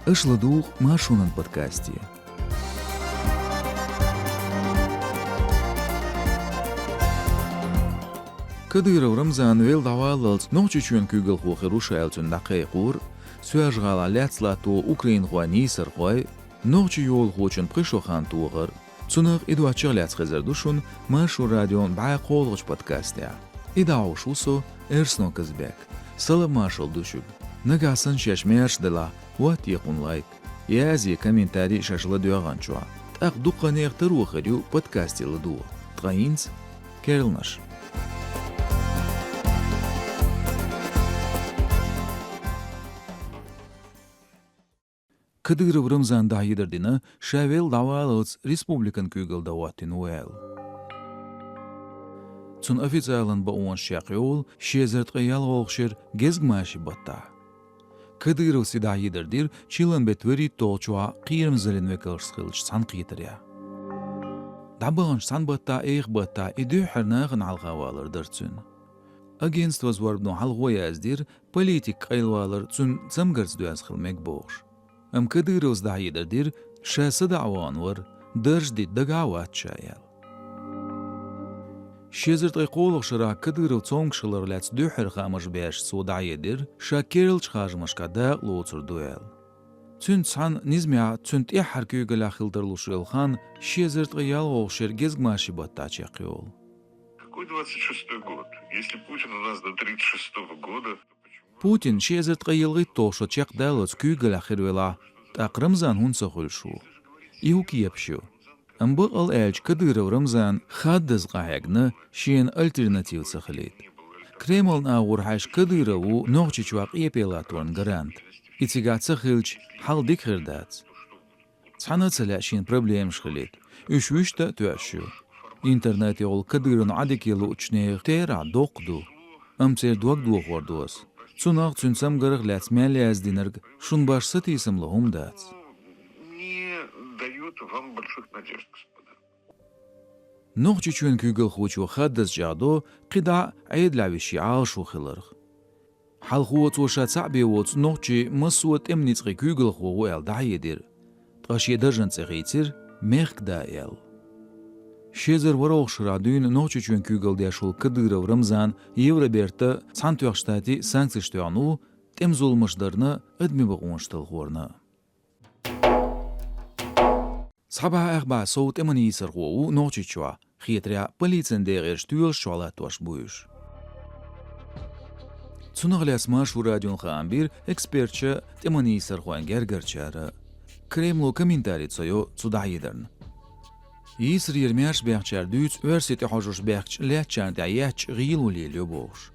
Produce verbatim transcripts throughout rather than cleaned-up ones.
Аша ладугӀу Маршонан подкасте. Кадыров Рамзан велла дӀаваллалц Нохчийчоьнан куьйгалхо хир ву ша аьлла цунна дӀакхайкхор, Соьлжа-ГӀалахь лаьцна латто украинхой, нийсархой, нохчийн йолахочун пхи шо хан тохар, цунах и доцчух лаьцна хезар ду шуна Маршо радион бӀаь кхоалгӀачу подкастехь. И дӀахьош ву со, Эрсно Казбек. Салам-маршалла ду шуьга. Нагахь санна шаьш маьрша делахь, хӀоттае кхунна лайк, язъе комментарий шаьш ладоьгӀначохь. ТӀаккха дуккха а нехан таро хир ю подкасте ладогӀа. Ткъа хӀинца керланаш. Кадыров Рамзана дӀахьедар дина, ша велла дӀаваллалц республикан куьйгалла дан хӀоттийна ву аьлла. Цуьнан официалан бакъонаш чекхйолу ши эзар ткъе ялхолгӀачу шеран гезгмашин баттахь. Кадыровс и дӀахьедар дира чиллан беттан вуьрхӀитталгӀачохь кхерамзаллин векалшца хиллачу цхьаьнакхетарехь. ДӀабаханчу цхьана баттахь, эха баттахь и дуьххьара нахана хьалха валар дара цуьнан. Агентствос зорбано хьалхо яздира, политик къайлавалар цуьнан цамгарца доьзна хила мега бохуш. Амма Кадыровс дӀахьедар дира, ша садаӀа вахана вара, дарж дита дагахь а вац ша аьлла. Ши эзар ткъе кхоалгӀачу шарахь Кадыров цомгуш хиларх лаьцна дуьххьара хаамаш беш цо дӀахьедира, ша керлачу харжамашкахь дакъа лоцур ду аьлла. Цуьнца цхьаьна низамехь цуьнан тӀаьххьара куьйгаллехь хила тарлуш йолу хан ши эзар ткъе ялхолгӀачу шеран гезгмашин баттахь чекхйолу. Какой двадцать шестой год? Если Путин у нас до тридцать шестого года, то почему... Путин ши эзар ткъе ялхитталгӀа шо чекхдаллалц куьйгаллехь хир велахь, тӀаккха Рамзан хӀунда ца хуьлуш ву? И хӀун кепаш ю? Амма баккъалла аьлча, Кадыров Рамзан хаддаза къахьегна, шена альтернатива ца хилийта. Кремлан агӀор хьаьжча, Кадыров ву Нохчийчохь къепе латторан гарант. И цигахь ца хилча, хьал дика хир дац. Цхьанна а ца лаьа шена проблемаш хилийта. Уьш вуьшта а тоьуш ю. Интернетехула Кадыровна Ӏадика луучу нехан терахь доккха ду. Амма церан дог дохор ду ас. Цунах а, цуьнан цамгарх а лаьцна мел яздинарг шуна башха сатийсамло хӀума дац. Не дают вам больших надежд, господа. Нохчийчоьнан куьйгалхочо хаддаза чӀагӀдо кхидӀа а Ӏедалехь висча Ӏалашо хиларх. Хьалхо цо ша цхьаъ бен воцу нохчийн массо а тӀеман ницкъийн куьйгалхо ву аьлла дӀахьедира, ткъа шен даржан цӀе хийцира «Мехкда» аьлла. Ши эзар ворхӀалгӀачу шарахь дуьйна Нохчийчоьнан куьйгалла деш волу Кадыров Рамзан Евробертан а, Цхьаьнатоьхначу Штатийн а санкцеш тоьхна ву тӀеман зуламаш дарна а, адамийн бакъонаш талхорна а. Цхьа бӀе ах бӀе сов тӀеман йийсархо ву Нохчийчохь, хетарехь, полицин декъерчу тоьлаш чохь латтош бу уьш. Цунах лаьцна Маршо радиона хаам бира эксперташа, тӀеман йийсархойн гергарчара. Кремло комментари ца йо цу дӀахьедарна. Йийсарера маьрша баьхначара дуьйцу оьрсий тӀехьожуш баьхкича лаьттачарна тӀехь етташ гӀийла лелайо бохуш.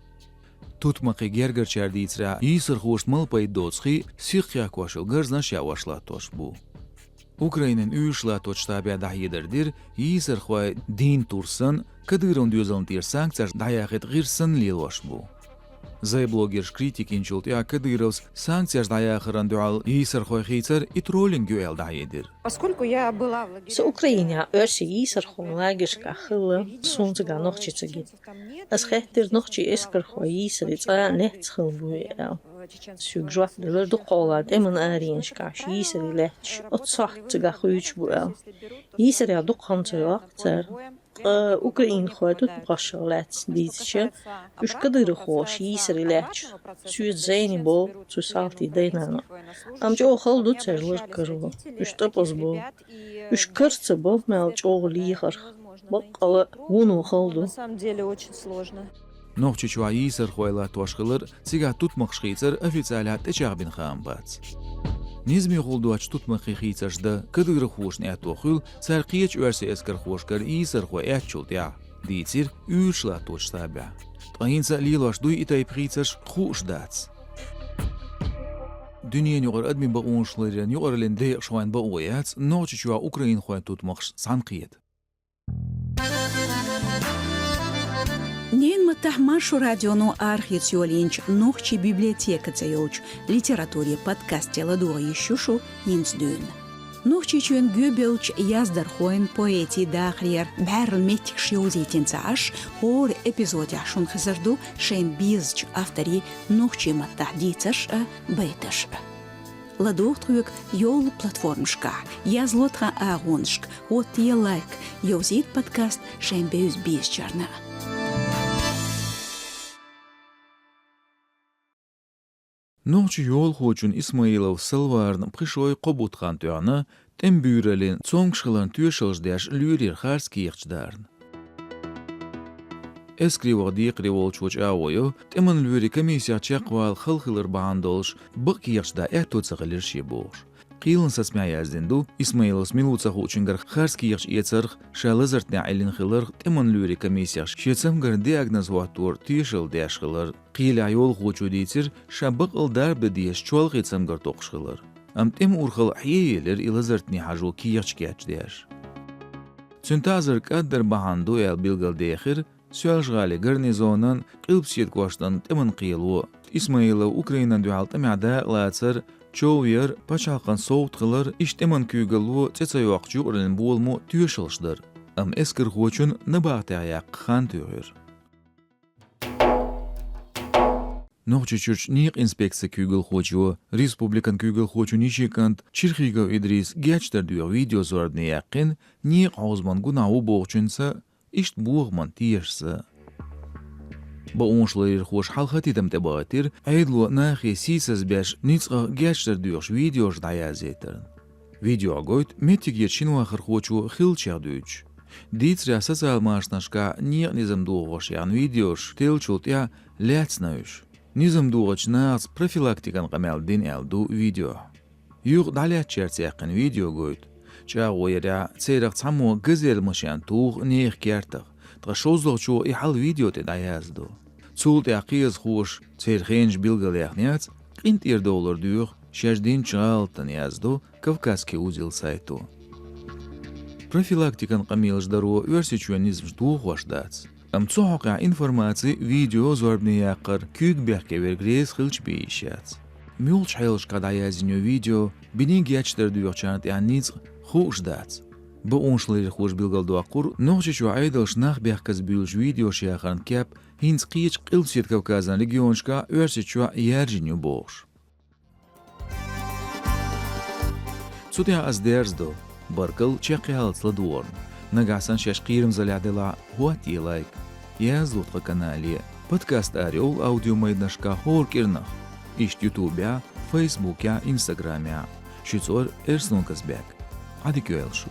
Тутмакхийн гергарчара дийцарехь, йийсархошна мала пайда доцу хи сиха кхехкош йолу гарзанаш яош латтош бу. Украинан уьйраш латточу штабехь дӀахьедар дира, йийсархой дийнна тур санна, Кадыровн доьзална тӀера санкцеш дӀаяхийта гӀирс санна лелош бу. Зай-блогерш критика йинчул тӀаьхьа Кадыровс санкцеш дӀаяхарна дуьхьал йийсархой хийцар и троллинг ю аьлла дӀахьедира. Поскольку я была в лагере... Со Украинехь оьрсийн йийсархойн лагершкахь хилла, суна цигахь нохчи ца гина. Ас хаьттира нохчийн эскархой йийсаре цкъа а лаьцна хилла буй аьлла. Соьга жоп делира, дукхахьолахь тӀеман аренашкахь уьш йийсаре лаьтташ оццу сохьта цигахь хуьйцуш бу аьлла. Йийсарехь дукха хан ца йоккху цара. Ткъа украинхой тутмакхашах лаьцна дийцича, уьш кадыровхоша йийсаре лаьтташ, соьца зайни бо цу салтий дай-нана. Амма чӀогӀа хала ду церан ларг каро. Уьш тӀепаза бо. Уьш кара ца бо мел чӀогӀа лехарх. Баккъала а вуно хала ду. На самом деле очень сложно. Нохчийчохь йийсархой латтош хилар, цигахь тутмакхаш хийцар официалехь тӀечӀагӀбина хаам бац. Низамехула доцчу тутмакхийн хийцарш дан кадыровхошна аьтто хуьлу цара кхечу оьрсийн эскархошкара йийсархой эцначул тӀаьхьа, дийцира уьйраш латточу штабехь. Ткъа хӀинца а лелош дуй и тайпа хийцарш, хууш дац. Дуьненаюкъара адамийн бакъонаш ларъяран юкъараллин декъашхойн бакъо яц Нохчийчохь украинхойн тутмакхаш цхьаьнакхета. Ненан маттахь Маршо радионо архивца йолийначу «Нохчийн библиотека» цӀе йолчу литературин подкасте ладогӀа йиш ю шу хӀинца дуьйна. Нохчийчоьнан гӀоьбеллачу яздархойн, поэтийн дахарера бӀаьрла меттигаш йовзийтина ца Ӏаш, хӀора эпизодехь шуна хезар ду шайна безачу авторийн нохчийн маттахь дийцарш а, байташ а. ЛадугӀа тхоьга йолу платформашкахь, язло тхан агӀонашка, хӀоттае лайк, йовзийта подкаст шайн бевза-безачарна. Нохчийн йолахочун Исмаилов Салварна пхи шой кхо бутт хан тӀехь тӀеман буьйраллин цомгуш хиларна тоьшаллаш деш лоьрера харц кехаташ дарна. Эскаре ваха декхаре волчо чӀагӀо йо, тӀеман лоьрийн комиссех чекхвала хала хилар бахьана долуш, бакъ кехаташ дан аьтто ца хилира шен бохуш. Кхелан сацамехь яздина ду, Исмаиловс мила ву ца хуучуьнгара харц кехаташ эцарх, ша лазартнехь Ӏиллина хиларх тӀеман лоьрийн комиссех шен цамгарна диагноз хӀоттор тоьшалла деш хилар. Кхелехь йолахочо дийцира, ша бакъ а дарба дан дезаш чолхе цамгар токхуш хилар. Амма тӀеман урхалла хьеелира и лазартне хьажо кехаташ кечдеш. Цуьнан таӀзар кӀаддар бахьана ду аьлла билгалдехира Соьлжа-ГӀалин гарнизонан Къилбаседа кӀоштан тӀеман кхело. Исмаилов Украинина дуьхьал тӀамехь дакъалацар, чов яр, пачхьалкхан совгӀат хилар, иштта тӀеман куьйгалло цӀе ца йоккхучу юкъараллин боламо тоьшаллаш дара. Амма эскархочунна набахтехь яккха хан туьйхира. Нохчийчуьрчу некъан инспекцин куьйгалхочо, республикан куьйгалхочун йишин кӀант Чирхигов Идрис гечдар доьху видеозорбане яьккхина, некъан хьовзаман гунахь ву бохучуьнца, иштта бохаман тешаш санна. Бакъонашларъярхоша хьалха тидам тӀебахийтира, Ӏедало нахе сийсаз беш ницкъах гечдар доьхуш видеош дӀаяздайтарна. Видеохь гойту меттигерчу шина вахархочо хиллачех дуьйцуш. Дийцарехь, социал машанашкахь некъан низам дохош яьхна видеош теллачул тӀаьхьа лаьцна уьш. Низам дохучу нахаца профилактикан къамел дина аьлла ду видеохь. Юха дӀалаьцначаьрца яьккхина видео гойту. ЧӀагӀо ярехь, царах цхьаммо газель машен туху нехан кертах, ткъа шозлагӀчо и хьал видео тӀе дӀаяздо. Цул тӀаьхьа кхиазхоша, церан хенаш билгалъяьхна яц, къинтӀера довлар доьху шаьш динчу гӀалатана, яздо Кавказский узел сайто. Профилактикан къамелаш даро Оьрсийчоьнан низамаш дохош дац. Амма цу хьокъехь информаци, видео зорбане яккхар куьйга бехке верг реза хилча бен йиш яц. Муьлхачу хьелашкахь дӀаяздина ю видео, биний гечдар доьхучарна тӀехь ницкъ хууш дац. Бакъонашларъярхоша билгалдоккхура, Нохчийчохь Ӏедалша нах бехказа буьйлучу видеош яхаран кеп хӀинца кхечу Къилбаседа Кавказан регионашкахь Оьрсийчохь яьржина ю бохуш. Цу тӀехь ас дерзадо. Баркалла чекхъяллалц ладогӀарна. Нагахь санна шаьш кхерамзаллехь делахь, хӀоттае лайк. Язло тхан канале. Подкаст арайовла аудиомайданашкахь хӀора кӀирнах. Иштта ютубехь, фейсбукехь, инстаграмехь. Шуьца вара Эрснон Казбек. Ӏадика йойла шу.